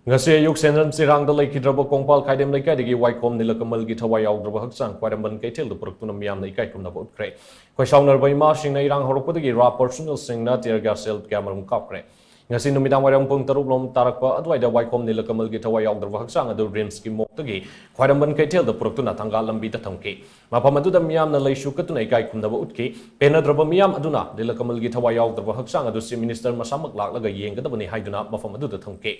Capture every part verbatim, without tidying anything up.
ꯉꯁꯤ ꯑꯌꯨꯛ ꯁꯦꯟꯖꯝ ꯆꯤꯔꯥꯡꯗ ꯂꯩꯈꯤꯗ꯭ꯔꯕ ꯀꯣꯡꯄꯥꯜ ꯈꯥꯏꯗꯦꯝ ꯂꯩꯀꯥꯏꯗꯒꯤ ꯋꯥꯏꯈꯣꯝ ꯅꯤꯂꯀꯃꯜꯒꯤ ꯊꯋꯥꯏ ꯌꯥꯎꯗ꯭ꯔꯕ ꯍꯛꯆꯥꯡ ꯈ꯭ꯋꯥꯏꯔꯝꯕꯟ ꯀꯩꯊꯦꯜꯗ ꯄꯨꯔꯛꯇꯨꯅ ꯃꯤꯌꯥꯝꯅ ꯏꯀꯥꯏ ꯈꯨꯝꯅꯕ ꯎꯠꯈ꯭ꯔꯦ꯫ ꯈꯣꯏꯁꯥꯎꯅꯔꯕ ꯏꯃꯥꯁꯤꯡꯅ ꯏꯔꯥꯡ ꯍꯧꯔꯛꯄꯗꯒꯤ ꯔꯥ ꯄꯔꯁꯣꯅꯦꯜꯁꯤꯡꯅ tear gas shell ꯀꯌꯥꯃꯔꯨꯝ ꯀꯥꯞꯈ꯭ꯔꯦ꯫ ꯉꯁꯤ ꯅꯨꯃꯤꯗꯥꯡ ꯋꯥꯏꯔꯝ ꯄꯨꯡ ꯇꯔꯨꯛ ꯂꯣꯝ ꯇꯥꯔꯛꯄ ꯑꯗꯨꯋꯥꯏꯗ ꯋꯥꯏꯈꯣꯝ ꯅꯤꯂꯀꯃꯜꯒꯤ ꯊꯋꯥꯏ ꯌꯥꯎꯗ꯭ꯔꯕ ꯍꯛꯆꯥꯡ ꯑꯗꯨ ꯔꯤꯝꯁꯀꯤ ꯃꯣꯔꯒꯇꯒꯤ ꯈ꯭ꯋꯥꯏꯔꯝꯕꯟ ꯀꯩꯊꯦꯜꯗ ꯄꯨꯔꯛꯇꯨꯅ ꯊꯪꯒꯥꯜ ꯂꯝꯕꯤꯗ ꯊꯝꯈꯤ꯫ ꯃꯐꯝ ꯑꯗꯨꯗ ꯃꯤꯌꯥꯝꯅ ꯂꯩꯁꯨ ꯀꯠꯇꯨꯅ ꯏꯀꯥꯏ ꯈꯨꯝꯅꯕ ꯎꯠꯈꯤ꯫ ꯄꯦꯟꯅꯗ꯭ꯔꯕ ꯃꯤꯌꯥꯝ ꯑꯗꯨꯅ ꯅꯤꯂꯀꯃꯜꯒꯤ ꯊꯋꯥꯏ ꯌꯥꯎꯗ꯭ꯔꯕ ꯍꯛꯆꯥꯡ ꯑꯗꯨ Chief Minister ꯃꯁꯥꯃꯛ ꯂꯥꯛꯂꯒ ꯌꯦꯡꯒꯗꯕꯅꯤ ꯍꯥꯏꯗꯨꯅ ꯃꯐꯝ ꯑꯗꯨꯗ ꯊꯝꯈꯤ꯫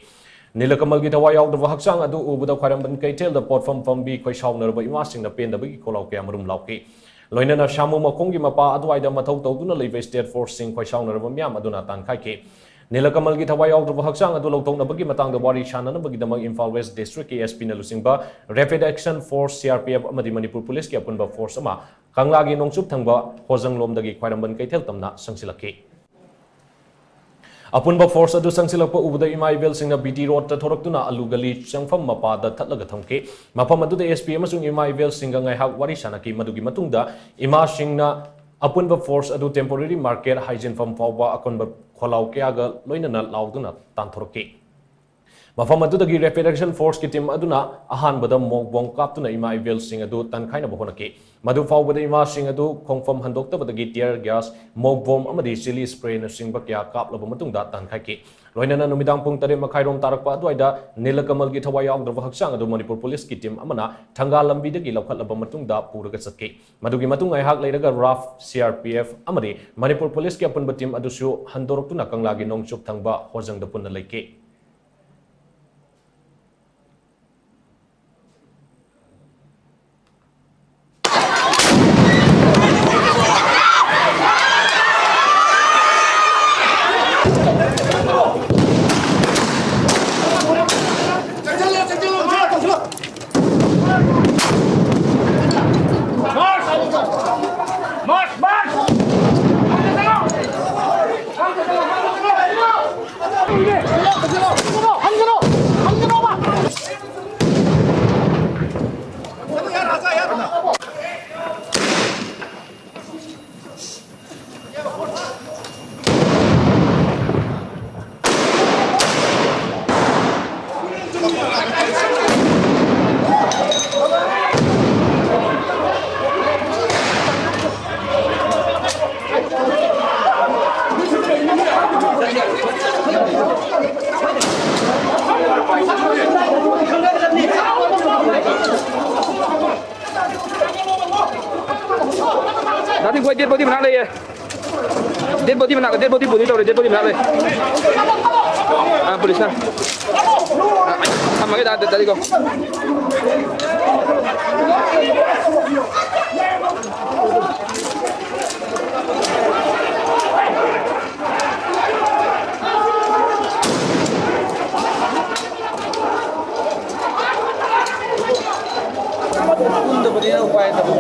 ꯅꯤꯂꯀꯃꯜꯒꯤ ꯊꯋꯥꯏ ꯌꯥꯎꯗ꯭ꯔꯕ ꯍꯛꯆꯥꯡ ꯑꯗꯨ ꯎꯕꯗ ꯈ꯭ꯋꯥꯏꯔꯝꯕꯟ ꯀꯩꯊꯦꯜꯗ ꯄꯣꯠꯐꯝ ꯐꯝꯕꯤ ꯈꯣꯏꯁꯥꯎꯅꯔꯕ ꯏꯃꯥꯁꯤꯡꯅ ꯄꯦꯟꯗꯕꯒꯤ ꯈꯣꯜꯂꯥꯎ ꯀꯌꯥ ꯃꯔꯨꯝ ꯂꯥꯎꯈꯤ꯫ ꯂꯣꯏꯅꯅ ꯁꯥꯃꯨ ꯃꯈꯣꯡꯒꯤ ꯃꯄꯥ ꯑꯗꯨꯋꯥꯏꯗ ꯃꯊꯧ ꯇꯧꯗꯨꯅ ꯂꯩꯕ state forceꯁꯤꯡ ꯈꯣꯏꯁꯥꯎꯅꯔꯕ ꯃꯤꯌꯥꯝ ꯑꯗꯨꯅ ꯇꯥꯟꯈꯥꯏꯈꯤ꯫ ꯅꯤꯂꯀꯃꯜꯒꯤ ꯊꯋꯥꯏ ꯌꯥꯎꯗ꯭ꯔꯕ ꯍꯛꯆꯥꯡ ꯑꯗꯨ ꯂꯧꯊꯣꯛꯅꯕꯒꯤ ꯃꯇꯥꯡꯗ ꯋꯥꯔꯤ ꯁꯥꯟꯅꯅꯕꯒꯤꯗꯃꯛ ꯏꯝꯐꯥꯜ West Districtꯀꯤ SP ꯅ ꯂꯨꯆꯤꯡꯕ Rapid Action Force, CRPF, ꯑꯃꯗꯤ ꯃꯅꯤꯄꯨꯔ ꯄꯨꯂꯤꯁꯀꯤ ꯑꯄꯨꯟꯕ force ꯑꯃ ꯀꯪꯂꯥꯒꯤ ꯅꯣꯡꯆꯨꯞ ꯊꯪꯕ ꯍꯣꯖꯪꯂꯣꯝꯗꯒꯤ ꯈ꯭ꯋꯥꯏꯔꯝꯕꯟ ꯀꯩꯊꯦꯜ ꯇꯝꯅ ꯆꯪꯁꯤꯜꯂꯛꯈꯤ꯫ ꯑꯄꯨꯟꯕ force ꯑꯗꯨ ꯆꯪꯁꯤꯜꯂꯛꯄ ꯎꯕꯗ ꯏꯃꯥ ꯏꯕꯦꯜꯁꯤꯡꯅ BT Roadꯇ ꯊꯣꯔꯛꯇꯨꯅ ꯑꯂꯨ ꯒꯂꯤ ꯆꯪꯐꯝ ꯃꯄꯥꯗ ꯊꯠꯂꯒ ꯊꯝꯈꯤ꯫ ꯃꯐꯝ ꯑꯗꯨꯗ SP ꯑꯃꯁꯨꯡ ꯏꯃꯥ ꯏꯕꯦꯜꯁꯤꯡꯒ ꯉꯥꯏꯍꯥꯛ ꯋꯥꯔꯤ ꯁꯥꯟꯅꯈꯤ꯫ ꯃꯗꯨꯒꯤ ꯃꯇꯨꯡꯗ ꯏꯃꯥꯁꯤꯡꯅ ꯑꯄꯨꯟꯕ force ꯑꯗꯨ Temporary Market ꯍꯥꯏꯖꯤꯟꯐꯝ ꯐꯥꯎꯕ ꯑꯀꯟꯕ ꯈꯣꯜꯂꯥꯎ ꯀꯌꯥꯒ ꯂꯣꯏꯅꯅ ꯂꯥꯎꯗꯨꯅ ꯇꯥꯟꯊꯣꯔꯛꯈꯤ꯫ ꯃꯐꯝ ꯑꯗꯨꯗꯒꯤ Rapid Action Forceꯀꯤ team ꯑꯗꯨꯅ ꯑꯍꯥꯟꯕꯗ ꯃꯣꯛ ꯕꯣꯝ ꯀꯥꯞꯇꯨꯅ ꯏꯃꯥ ꯏꯕꯦꯜꯁꯤꯡ ꯑꯗꯨ ꯇꯥꯟꯈꯥꯏꯅꯕ ꯍꯣꯠꯅꯈꯤ꯫ ꯃꯗꯨ ꯐꯥꯎꯕꯗ ꯏꯃꯥꯁꯤꯡ ꯑꯗꯨ ꯈꯣꯡꯐꯝ ꯍꯟꯗꯣꯛꯇꯕꯗꯒꯤ tear gas, ꯃꯣꯛ ꯕꯣꯝ ꯑꯃꯗꯤ chilli sprayꯅꯆꯤꯡꯕ ꯀꯌꯥ ꯀꯥꯞꯂꯕ ꯃꯇꯨꯡꯗ ꯇꯥꯟꯈꯥꯏꯈꯤ꯫ ꯂꯣꯏꯅꯅ ꯅꯨꯃꯤꯗꯥꯡ ꯄꯨꯡ ꯇꯔꯦꯠ ꯃꯈꯥꯏꯔꯣꯝ ꯇꯥꯔꯛꯄ ꯑꯗꯨꯋꯥꯏꯗ ꯅꯤꯂꯀꯃꯜꯒꯤ ꯊꯋꯥꯏ ꯌꯥꯎꯗ꯭ꯔꯕ ꯍꯛꯆꯥꯡ ꯑꯗꯨ ꯃꯅꯤꯄꯨꯔ ꯄꯨꯂꯤꯁꯀꯤ team ꯑꯃꯅ ꯊꯪꯒꯥꯜ ꯂꯝꯕꯤꯗꯒꯤ ꯂꯧꯈꯠꯂꯕ ꯃꯇꯨꯡꯗ ꯄꯨꯔꯒ ꯆꯠꯈꯤ꯫ ꯃꯗꯨꯒꯤ ꯃꯇꯨꯡ ꯉꯥꯏꯍꯥꯛ ꯂꯩꯔꯒ RAF, CRPF ꯑꯃꯗꯤ ꯃꯅꯤꯄꯨꯔ ꯄꯨꯂꯤꯁꯀꯤ ꯑꯄꯨꯟꯕ team ꯑꯗꯨꯁꯨ ꯍꯟꯗꯣꯔꯛꯇꯨꯅ ꯀꯪꯂꯥꯒꯤ ꯅꯣꯡꯆꯨꯞ ꯊꯪꯕ ꯍꯣꯖꯪꯗ ꯄꯨꯟꯅ ꯂꯩꯈꯤ꯫ ꯑꯩꯈꯣꯏ ꯗꯦꯠ ꯕꯣꯗꯤ ꯃꯅꯥꯛ ꯂꯩꯌꯦ꯫ ꯗꯦꯠ ꯕꯣꯗꯤ ꯃꯅꯥꯛ, ꯗꯦꯠ ꯕꯣꯗꯤ ꯄꯨꯗꯤ ꯇꯧꯔꯦ, ꯗꯦꯠ ꯕꯣꯗꯤ ꯃꯅꯥꯛ ꯂꯩ꯫ ꯑꯥ, ꯄꯨꯂꯤꯁꯅ꯫ ꯑꯥ, ꯊꯝꯃꯒꯦ, ꯗꯥ, ꯗꯥ, ꯗꯥꯗꯤꯀꯣ꯫ ꯄꯨꯟꯗꯕꯅꯤꯅ ꯎꯄꯥꯏ ꯂꯩꯇꯕ꯫